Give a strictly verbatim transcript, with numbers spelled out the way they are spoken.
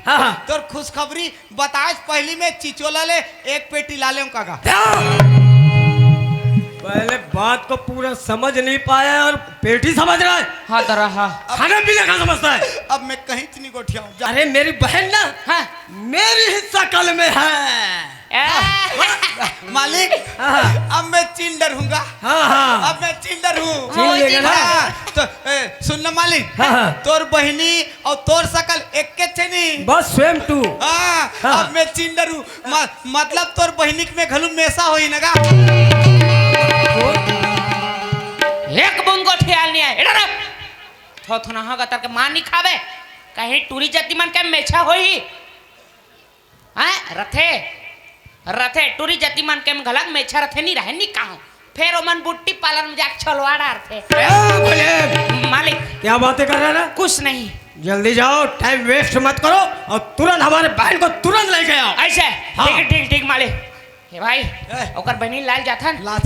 हाँ, हाँ। तोर खुशखबरी बताए से पहली में चिचोला ले एक पेटी ला लेंव का गा। पहले बात को पूरा समझ नहीं पाया और पेटी समझ रहा है। हाँ, दरा, हाँ। खाने पीने का समझता है। अब मैं कहीं नहीं गोठियाऊं। जा। अरे, मेरी बहन ना, हाँ। मेरी ही शकल में है। ए? मालिक, हाँ। अब मैं चिन डरूंगा। हाँ, हाँ। अब मैं चिन डरूं। चिन लेगा ना। हाँ, तो, ए, सुन ना मालिक, हाँ, हाँ। तोर बहिनी और तोर शकल एक के छे नी। बस same to। हाँ, हाँ। अब मैं चिन डरूं। म-, मतलब तोर बहिनी के में घलू मेसा होही ना गा। एक बूंद गोठियाल नहीं है। एड़ा रे। थोथना हो गतर के मार नहीं खावे। कहीं टूरी जतिमन के मेछा होही। हैं? रथे, रथे, टूरी जतिमन के में घलक मेछा रथे, नहीं रहे, नहीं कहा। फिर ओमन ब्यूटी पार्लर में जाके छलवा डारथे। ए, भले। मालिक। क्या बातें कर रहा है ना? कुछ नहीं। जल्दी जाओ, time waste मत करो और तुरंत हमारे बहन को तुरंत लेके आओ। ऐसे? हाँ। ठीक, ठीक, ठीक, मालिक। हे भाई, ए। ओकर बहिनी लाल जाथन। लाथन।